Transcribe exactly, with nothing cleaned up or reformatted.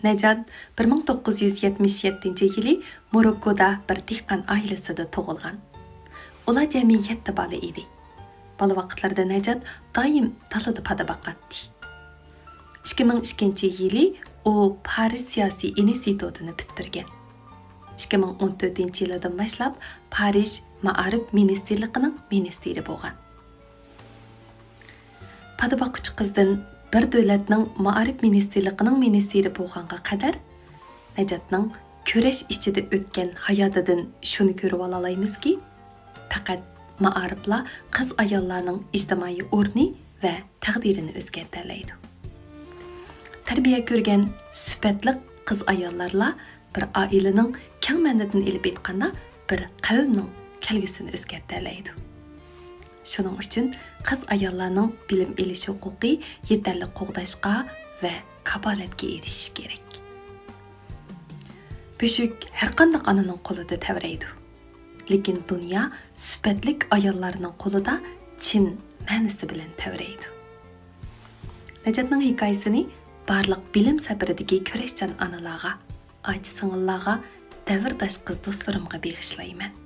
نەجات بىر مىڭ توققۇز يۈز يەتمىش يەتتىنچى يىلى موروككودا بىر دېھقان ئائىلىسىدە تۇغۇلغان. ئۇلار جەمئىي يەتتە بالا ئىدى. بالا ۋاقىتلىرىدا نەجات دائىم دالىدا پادا باقاتتى. ئىككى مىڭ ئىككىنچى يىلى ئۇ پارىژ سىياسىي ئىنستىتۇتىنى پۈتتۈرگەن. ئىككى مىڭ ئون تۆتىنچى يىلىدىن باشلاپ پارىژ مائارىپ مىنىستىرلىقىنىڭ مىنىستىرى بولغان. پادا باققۇچى قىزدىن بىر دۆلەتنىڭ مائارىپ مىنىستىرلىقىنىڭ مىنىستىرى بولغانغا قەدەر نەجاتنىڭ كۈرەش ئىچىدە ئۆتكەن ھاياتىدىن شۇنى كۆرۈۋالالايمىزكى، پەقەت مائارىپلا قىز-ئاياللارنىڭ ئىجتىمائىي ئورنى ۋە تەقدىرىنى ئۆزگەرتەلەيدۇ. تەربىيە كۆرگەن سۈپەتلىك قىز-ئاياللارلا بىر ئائىلىنىڭ، كەڭ مەنىدىن ئېلىپ ئېيتقاندا، بىر قەۋمنىڭ كەلگۈسىنى ئۆزگەرتەلەيدۇ. شۇنىڭ ئۈچۈن قىز-ئاياللارنىڭ بىلىم ئېلىش ھوقۇقى يېتەرلىك قوغداشقا ۋە كاپالەتكە ئېرىشىش كېرەك. بۆشۈك ھەرقانداق ئانىنىڭ قولىدا تەۋرەيدۇ. لېكىن دۇنيا سۈپەتلىك ئاياللارنىڭ قولىدا چىن مەنىسى بىلەن تەۋرەيدۇ. نەجاتنىڭ ھېكايىسىنى بارلىق بىلىم سەپىرىدىكى كۈرەشچان ئانىلارغا، ئاچا-سىڭىللارغا، دەۋرداش قىز دوستلىرىمغا بېغىشلايمەن.